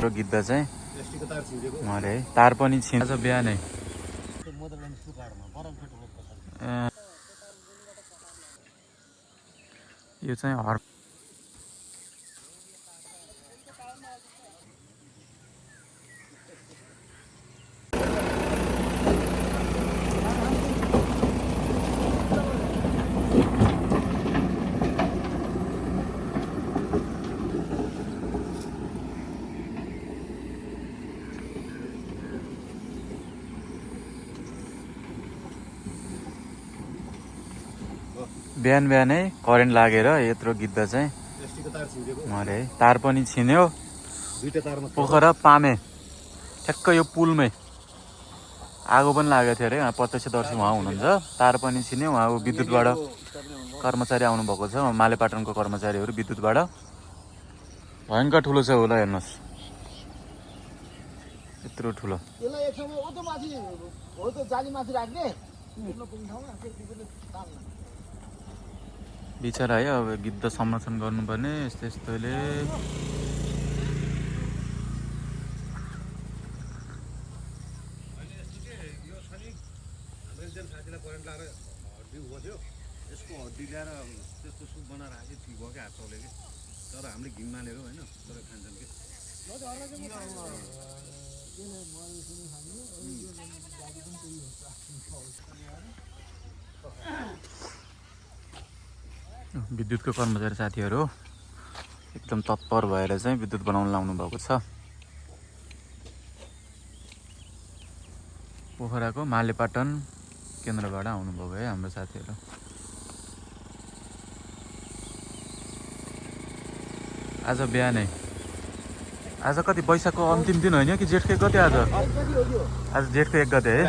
यत्रो गिद्ध चाहिँ मरे है। तार पनि छिन्छ बिहानै। यो चाहिँ हर बिहान बिहानै करेन्ट लागेर यत्रो गिद्ध चाहिँ मरे है। तार पनि छिन्यो। पोखरा पामे ठ्याक्क यो पुलमै आगो पनि लागेको थियो अरे। प्रत्यक्षदर्शी उहाँ हुनुहुन्छ। तार पनि छिन्यो। उहाँ विद्युतबाट कर्मचारी आउनुभएको छ। मालेपाटनको कर्मचारीहरू विद्युतबाट। भयङ्कर ठुलो छ होला हेर्नुहोस् यत्रो ठुलो। बिचरा है अब गिद्ध संरक्षण गर्नुपर्ने यस्तो यस्तोले। यसको हड्डी ल्याएर त्यस्तो सुप बनाएर राखे ठिक भयो क्या हातले कि तर हामीले घिन मानेर होइन तर खान्छन् कि विद्युतको कर्मचारी साथीहरू एकदम तत्पर भएर चाहिँ विद्युत बनाउन लाउनु भएको छ। पोखराको मालेपाटन केन्द्रबाट आउनुभएको है हाम्रो साथीहरू। आज बिहानै आज कति वैशाखको अन्तिम दिन होइन कि जेठको 1 गते आज जेठको 1 गते है।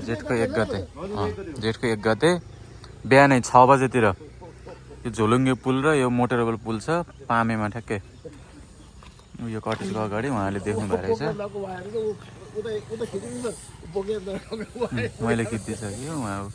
जेठको 1 गते जेठको 1 गते बिहानै 6 बजेतिर यो झोलुङ्गे पुल र यो मोटरेबल पुल छ पामेमा ठ्याक्कै। यो कटेजको अगाडि उहाँले देख्नु भएको रहेछ। मैले खिचिसकेँ उहाँ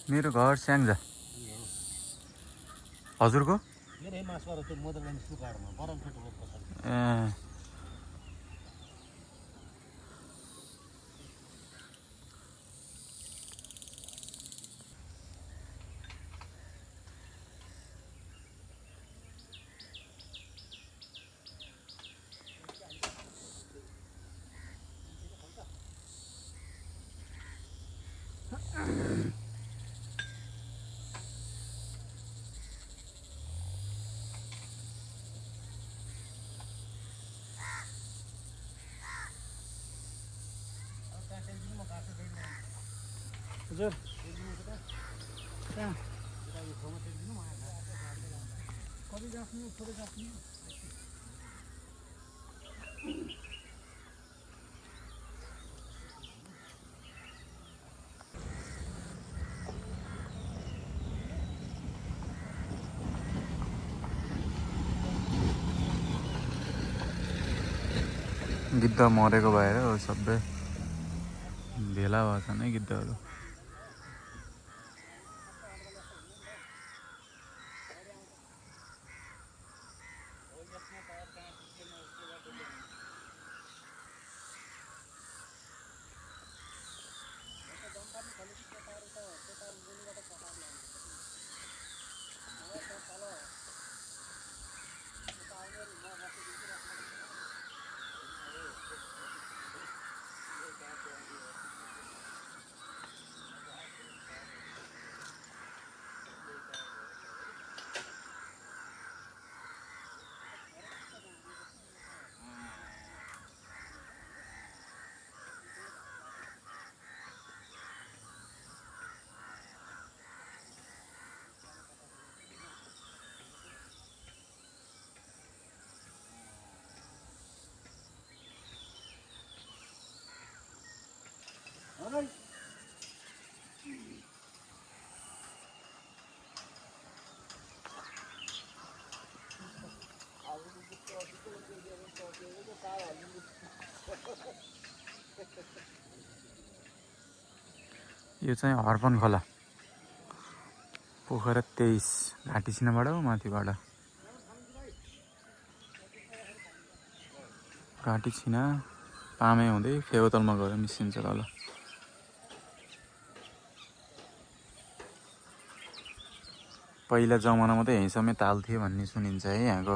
मेरो घर स्याङ्जा। हजुरको हजुर गिद्ध मरेको भएर सबै भेला भएको छन् है गिद्धहरू। यो चाहिँ हर्पन खोला पोखरा 23 घाटी छिनाबाट माथिबाट घाटी छिना पामे हुँदै फेवतलमा गएर मिसिन्छ तल। पहिला जमानामा त यहीँ समेत ताल थियो भन्ने सुनिन्छ है यहाँको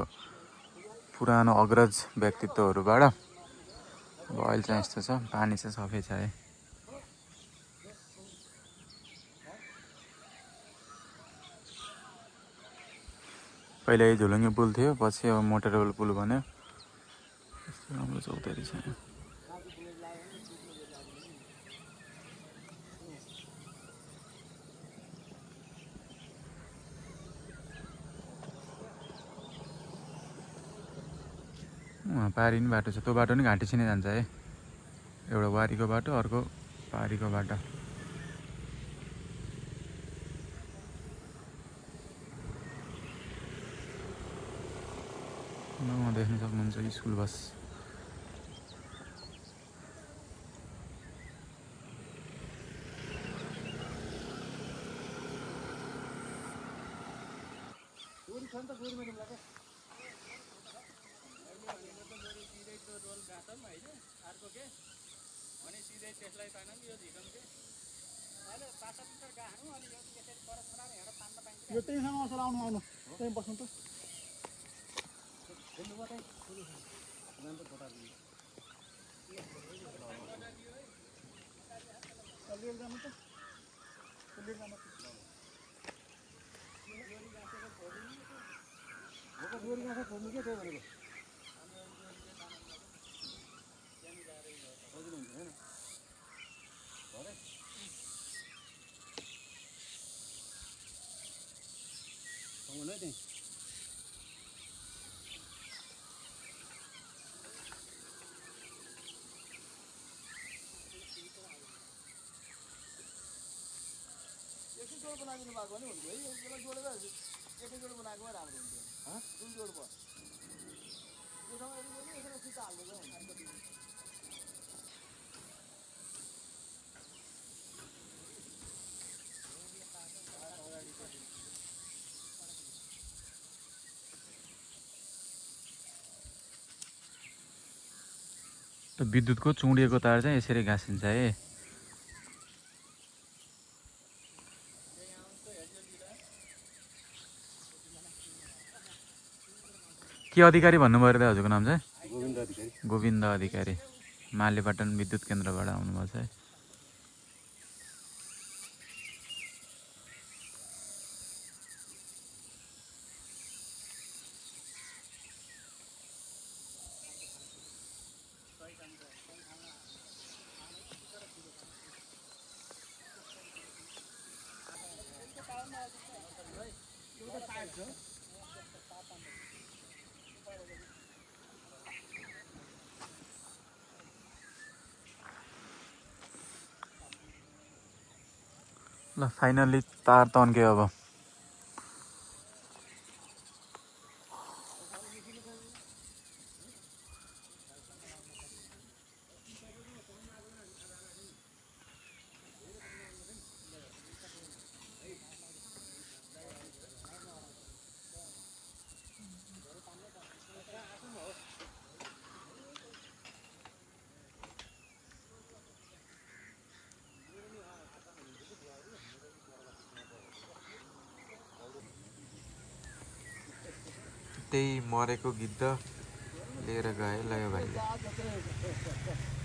पुरानो अग्रज व्यक्तित्वहरूबाट। अब अहिले चाहिँ यस्तो छ, पानी चाहिँ सफै छ है। पहिला यो झुलुङ्गे पुल थियो, पछि अब मोटरेबल पुल बन्यो। यस्तो राम्रो चौतारी छ। पारी नि बाटो छ, त्यो बाटो नि घाँटी छिनै जान्छ है। एउटा वारीको बाटो, अर्को पारीको बाटो। देख्न सक्नुहुन्छ स्कुल बस। यो त्यहीसँग असर आउनु आउनु त्यहीँ बस्नु त। जोड बनाइदिनु भएको नि हुन्थ्यो है, यसलाई जोडेर एकै जोड बनाएको राम्रो हुन्थ्यो। दुई जोड भयो योसँग यदि पनि यसरी सिधा हाल्दिएको हुन्छ। विद्युतको चुडिएको तार चाहिँ यसरी गाँसिन्छ है। के अधिकारी भन्नुभयो त हजुरको नाम चाहिँ? गोविन्द अधिकारी। गोविन्द अधिकारी, मालेपाटन विद्युत केन्द्रबाट आउनुभएको छ है। ल फाइनल्ली तार तन्क्यो अब। त्यही मरेको गिद्ध लिएर गए ल यो भाइले।